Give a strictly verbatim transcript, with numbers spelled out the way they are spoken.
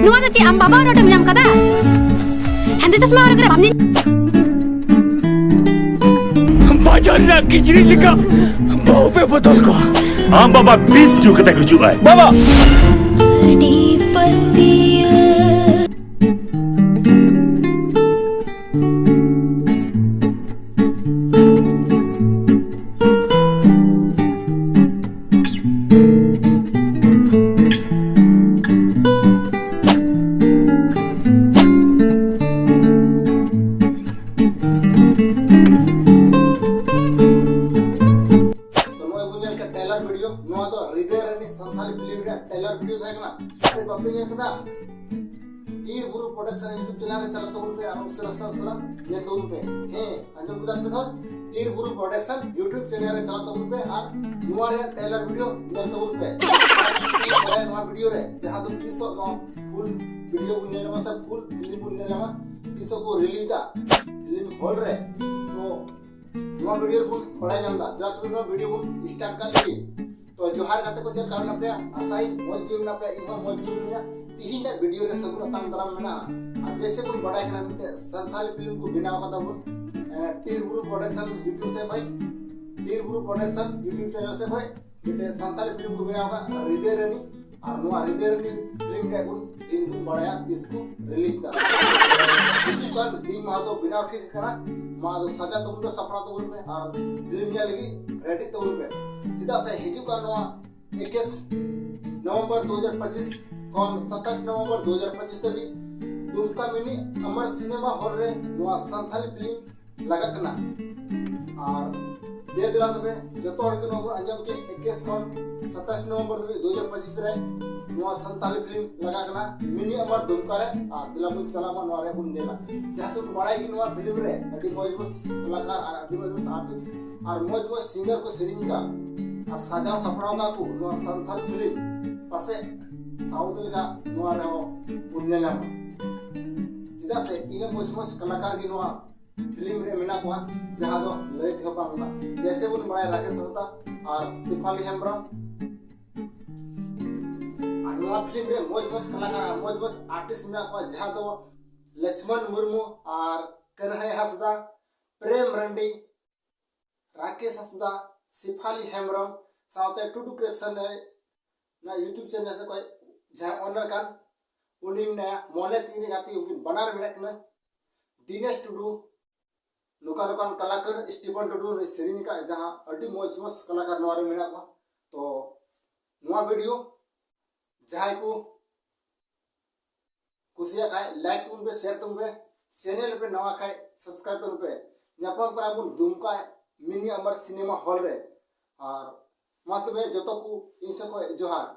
ᱱᱚᱣᱟ ᱫᱚ ᱪᱮᱫ ᱟᱢ ᱵᱟᱵᱟ ᱨᱳᱰ ᱮᱢ ᱧᱟᱢ ᱠᱟᱫᱟ? ᱦᱮᱸᱫᱮ ᱪᱚᱥᱢᱟ ᱦᱚᱨᱚᱜ ᱠᱟᱛᱮ ᱵᱟᱢ ᱧᱮᱞ? ᱵᱟᱡᱟᱨ ᱨᱮᱱᱟᱜ ᱠᱤᱪᱨᱤᱡ ᱞᱮᱠᱟ ᱵᱟᱹᱦᱩ ᱯᱮ ᱵᱚᱫᱚᱞ ᱠᱚᱣᱟ᱾ ᱟᱢ ᱵᱟᱵᱟ ᱵᱤᱥ ᱧᱩ ᱠᱟᱛᱮ ᱜᱩᱡᱩᱜ ᱟᱭ᱾ ᱵᱟᱵᱟ! ᱟᱹᱰᱤ ᱯᱟᱹᱛᱭᱟᱹᱣ᱾ ᱛᱚ ᱱᱚᱜᱼᱚᱭ ᱵᱚᱱ ᱧᱮᱞ ᱠᱮᱫ trailer video, ᱱᱚᱣᱟ ᱫᱚ ᱦᱨᱤᱫᱚᱭ ᱨᱟᱱᱤ ᱥᱟᱱᱛᱟᱞᱤ film ᱨᱮᱭᱟᱜ trailer video ᱛᱟᱦᱮᱸ ᱠᱟᱱᱟ᱾ ᱟᱨ ᱵᱟᱯᱮ ᱧᱮᱞ ᱠᱮᱫᱟ? ᱛᱤᱨ ᱵᱩᱨᱩ production YouTube channel ᱨᱮ ᱪᱟᱞᱟᱜ ᱛᱟᱵᱚᱱ ᱯᱮ ᱟᱨ ᱩᱥᱟᱹᱨᱟ ᱩᱥᱟᱹᱨᱟ ᱩᱥᱟᱹᱨᱟ ᱧᱮᱞ ᱛᱟᱵᱚᱱ ᱯᱮ᱾ ᱦᱮᱸ, ᱟᱸᱡᱚᱢ ᱠᱮᱫᱟ ᱯᱮ ᱛᱚ? ᱛᱤᱨ ᱵᱩᱨᱩ production YouTube channel ᱨᱮ ᱪᱟᱞᱟᱜ ᱛᱟᱵᱚᱱ ᱯᱮ ᱟᱨ ᱱᱚᱣᱟ ᱨᱮᱭᱟᱜ trailer video ᱧᱮᱞ ᱛᱟᱵᱚᱱ ᱯᱮ᱾ ᱟᱨ ᱱᱚᱣᱟ video ᱨᱮ ᱡᱟᱦᱟᱸ ᱫᱚ ᱛᱤᱥᱚᱜ ᱱᱚᱣᱟ full video ᱵᱚᱱ ᱧᱮᱞ ᱧᱟᱢᱟ ᱥᱮ full film ᱵᱚᱱ ᱧᱮᱞ ᱧᱟᱢᱟ, ᱛᱤᱥᱚᱜ ᱠᱚ release ᱫᱟ film hall ᱨᱮ, ᱛᱚ ᱱᱚᱣᱟ video ᱨᱮᱵᱚᱱ ᱵᱟᱲᱟᱭ ᱧᱟᱢ ᱫᱟ᱾ ᱡᱟ ᱛᱚᱵᱮ ᱱᱚᱣᱟ video ᱵᱚᱱ start ᱠᱟᱜ ᱞᱮᱜᱮ᱾ ᱛᱚ ᱡᱚᱦᱟᱨ ᱜᱟᱛᱮ ᱠᱚ, ᱪᱮᱫ ᱞᱮᱠᱟ ᱢᱮᱱᱟᱜ ᱯᱮᱭᱟ? ᱟᱥᱟᱭᱟᱹᱧ ᱢᱚᱡᱽ ᱜᱮ ᱢᱮᱱᱟᱜ ᱯᱮᱭᱟ, ᱤᱧ ᱦᱚᱸ ᱢᱚᱡᱽ ᱜᱮ ᱢᱮᱱᱟᱹᱧᱟ᱾ ᱛᱤᱦᱤᱧᱟᱜ video ᱨᱮ ᱥᱟᱹᱜᱩᱱ ᱟᱛᱟᱝ ᱫᱟᱨᱟᱢ ᱢᱮᱱᱟᱜᱼᱟ᱾ ᱟᱨ ᱡᱮᱭᱥᱮ ᱵᱚᱱ ᱵᱟᱲᱟᱭ ᱠᱟᱱᱟ, ᱢᱤᱫᱴᱮᱡ ᱥᱟᱱᱛᱟᱞᱤ film ᱠᱚ ᱵᱮᱱᱟᱣ ᱠᱟᱫᱟ ᱵᱚᱱ, ᱮ, ᱛᱤᱨ ᱵᱩᱨᱩ production YouTube ᱥᱮᱫ ᱠᱷᱚᱡ, ᱛᱤᱨ ᱵᱩᱨᱩ production YouTube channel ᱥᱮᱫ ᱠᱷᱚᱡ ᱢᱤᱫᱴᱮᱡ ᱥᱟᱱᱛᱟᱞᱤ film ᱠᱚ ᱵᱮᱱᱟᱣ ᱠᱟᱫᱟ ᱦᱨᱤᱫᱚᱭ ᱨᱟᱱᱤ᱾ ᱟᱨ ᱱᱚᱣᱟ ᱦᱨᱤᱫᱚᱭ ᱨᱟᱱᱤ film ᱨᱮᱭᱟᱜ ᱵᱚᱱ ᱫᱤᱱ ᱵᱚᱱ ᱵᱟᱲᱟᱭᱟ ᱛᱤᱥ ᱠᱚ release ᱫᱟ᱾ ᱦᱤᱡᱩᱜ ᱠᱟᱱ ᱫᱤᱱ ᱢᱟᱦᱟ ᱫᱚ ᱵᱮᱱᱟᱣ ᱴᱷᱤᱠ ᱟᱠᱟᱱᱟ᱾ ᱢᱟ ᱟᱫᱚ ᱥᱟᱡᱟᱣ ᱛᱟᱵᱚᱱ ᱯᱮ, ᱥᱟᱯᱲᱟᱣ ᱛᱟᱵᱚᱱ ᱯᱮ ᱟᱨ film ᱧᱮᱞ ᱞᱟᱹᱜᱤᱫ ready ᱛᱟᱵᱚᱱ ᱯᱮ᱾ ᱪᱮᱫᱟᱜ ᱥᱮ ᱦᱤᱡᱩᱜ ᱠᱟᱱ ᱱᱚᱣᱟ ᱮᱠᱩᱥ ᱱᱚᱵᱷᱮᱢᱵᱚᱨ ᱫᱩ ᱦᱟᱡᱟᱨ ᱯᱚᱸᱪᱤᱥ ᱠᱷᱚᱱ ᱥᱟᱛᱟᱥ ᱱᱚᱵᱷᱮᱢᱵᱚᱨ ᱫᱩ ᱦᱟᱡᱟᱨ ᱯᱚᱸᱪᱤᱥ ᱫᱷᱟᱹᱵᱤᱡ ᱫᱩᱢᱠᱟ ᱢᱤᱱᱤ ᱟᱢᱟᱨ ᱥᱤᱱᱮᱢᱟ ᱦᱚᱞ ᱨᱮ ᱱᱚᱣᱟ ᱥᱟᱱᱛᱟᱞᱤ film ᱞᱟᱜᱟᱜ ᱠᱟᱱᱟ᱾ ᱟᱨ ᱫᱮ ᱫᱮᱞᱟ ᱛᱚᱵᱮ ᱡᱚᱛᱚ ᱦᱚᱲ ᱜᱮ ᱱᱚᱣᱟ ᱵᱚᱱ ᱟᱸᱡᱚᱢ ᱠᱮᱫ, ᱮᱠᱩᱥ ᱠᱷᱚᱱ ᱥᱟᱛᱟᱥ ᱱᱚᱵᱷᱮᱢᱵᱚᱨ ᱫᱷᱟᱹᱵᱤᱡ ᱫᱩ ᱦᱟᱡᱟᱨ ᱯᱚᱸᱪᱤᱥ ᱨᱮ ᱱᱚᱣᱟ ᱥᱟᱱᱛᱟᱞᱤ film ᱞᱟᱜᱟᱜ ᱠᱟᱱᱟ ᱢᱤᱱᱤ ᱟᱢᱟᱨ ᱫᱩᱢᱠᱟ ᱨᱮ᱾ ᱟᱨ ᱫᱮᱞᱟ ᱵᱚᱱ ᱪᱟᱞᱟᱜ ᱢᱟ, ᱱᱚᱣᱟ ᱨᱮ ᱵᱚᱱ ᱧᱮᱞᱟ᱾ ᱡᱟᱦᱟᱸ ᱛᱮᱵᱚᱱ ᱵᱟᱲᱟᱭ ᱜᱮ ᱱᱚᱣᱟ film ᱨᱮ ᱟᱹᱰᱤ ᱢᱚᱡᱽ ᱢᱚᱡᱽ ᱠᱟᱞᱟᱠᱟᱨ ᱟᱨ ᱟᱹᱰᱤ ᱢᱚᱡᱽ ᱢᱚᱡᱽ artist ᱟᱨ ᱢᱚᱡᱽ ᱢᱚᱡᱽ singer ᱠᱚ ᱥᱮᱨᱮᱧ ᱟᱠᱟᱫ᱾ ᱟᱨ ᱥᱟᱡᱟᱣ ᱥᱟᱯᱲᱟᱣ ᱟᱠᱟᱫ ᱠᱚ ᱱᱚᱣᱟ ᱥᱟᱱᱛᱟᱞᱤ film ᱯᱟᱥᱮᱡ South ᱞᱮᱠᱟ ᱱᱚᱣᱟ ᱨᱮᱦᱚᱸ ᱵᱚᱱ ᱧᱮᱞ ᱧᱟᱢᱟ᱾ ᱪᱮᱫᱟᱜ ᱥᱮ ᱤᱱᱟᱹ ᱢᱚᱡᱽ ᱢᱚᱡᱽ ᱠᱟᱞᱟᱠᱟᱨ ᱜᱮ ᱱᱚᱣᱟ film ᱨᱮ ᱢᱮᱱᱟᱜ ᱠᱚᱣᱟ, ᱡᱟᱦᱟᱸ ᱫᱚ ᱞᱟᱹᱭ ᱛᱮᱦᱚᱸ ᱵᱟᱝ ᱦᱩᱭᱩᱜᱼᱟ᱾ ᱡᱮᱭᱥᱮ ᱵᱚᱱ ᱵᱟᱲᱟᱭᱟ ᱨᱟᱠᱮᱥ ᱦᱟᱸᱥᱫᱟ ᱟᱨ ᱥᱮᱯᱷᱟᱞᱤ ᱦᱮᱢᱵᱨᱚᱢ, ᱟᱨ ᱱᱚᱣᱟ ᱯᱷᱤᱞᱢ ᱨᱮ ᱢᱚᱡᱽ ᱢᱚᱡᱽ ᱠᱟᱞᱟᱠᱟᱨ ᱟᱨ ᱢᱚᱡᱽ ᱢᱚᱡᱽ ᱟᱨᱴᱤᱥᱴ ᱢᱮᱱᱟᱜ ᱠᱚᱣᱟ, ᱡᱟᱦᱟᱸ ᱫᱚ ᱞᱚᱪᱷᱢᱚᱱ ᱢᱩᱨᱢᱩ ᱟᱨ ᱠᱟᱹᱱᱦᱟᱹᱭ ᱦᱟᱸᱥᱫᱟ, ᱯᱨᱮᱢ ᱨᱟᱱᱰᱤ, ᱨᱟᱠᱮᱥ ᱦᱟᱸᱥᱫᱟ, ᱥᱮᱯᱷᱟᱞᱤ ᱦᱮᱢᱵᱨᱚᱢ, ᱥᱟᱶᱛᱮ ᱴᱩᱰᱩ ᱠᱨᱤᱭᱮᱥᱚᱱ ᱨᱮ ᱱᱚᱣᱟ YouTube ᱪᱮᱱᱮᱞ ᱥᱮ ᱠᱚᱭ ᱡᱟᱦᱟᱸᱭ ᱚᱱᱟᱨ ᱠᱟᱱ, ᱩᱱᱤ ᱢᱮᱱᱟᱭᱟ ᱢᱚᱱᱮ ᱛᱤᱱ ᱨᱮ ᱜᱟᱛᱮ, ᱩᱱᱠᱤᱱ ᱵᱟᱱᱟᱨ ᱢᱮᱱᱟᱜ ᱠᱤᱱᱟ᱾ ᱫᱤᱱᱮᱥ ᱴᱩᱰᱩ, ᱱᱚᱝᱠᱟ ᱱᱚᱝᱠᱟᱱ ᱠᱟᱞᱟᱠᱟᱨ, ᱥᱴᱤᱯᱷᱟᱱ ᱴᱩᱰᱩ ᱱᱩᱭ ᱥᱮᱨᱮᱧ ᱟᱠᱟᱫ, ᱡᱟᱦᱟᱸ ᱟᱹᱰᱤ ᱢᱚᱡᱽ ᱢᱚᱡᱽ ᱠᱟᱞᱟᱠᱟᱨ ᱱᱚᱣᱟ ᱨᱮ ᱢᱮᱱᱟᱜ ᱠᱚᱣᱟ᱾ ᱛᱚ ᱱᱚᱣᱟ ᱵᱷᱤᱰᱤᱭᱳ ᱡᱟᱦᱟᱸᱭ ᱠᱚ ᱠᱩᱥᱤᱭᱟᱜ ᱠᱷᱟᱡ ᱞᱟᱭᱤᱠ ᱛᱟᱵᱚᱱ ᱯᱮ, ᱥᱮᱭᱟᱨ ᱛᱟᱵᱚᱱ ᱯᱮ, ᱪᱮᱱᱮᱞ ᱯᱮ ᱱᱟᱣᱟ ᱠᱷᱟᱡ ᱥᱟᱵᱥᱠᱨᱟᱭᱤᱵ ᱛᱟᱵᱚᱱ ᱯᱮ᱾ ᱧᱟᱯᱟᱢ ᱠᱟᱱᱟ ᱵᱚᱱ ᱫᱩᱢᱠᱟ ᱢᱤᱱᱤ ᱟᱢᱟᱨ ᱥᱤᱱᱮᱢᱟ ᱦᱚᱞ ᱨᱮ᱾ ᱟᱨ ᱢᱟ ᱛᱚᱵᱮ ᱡᱚᱛᱚ ᱠᱚ ᱤᱧ ᱥᱮᱫ ᱠᱷᱚᱡ ᱡᱚᱦᱟᱨ᱾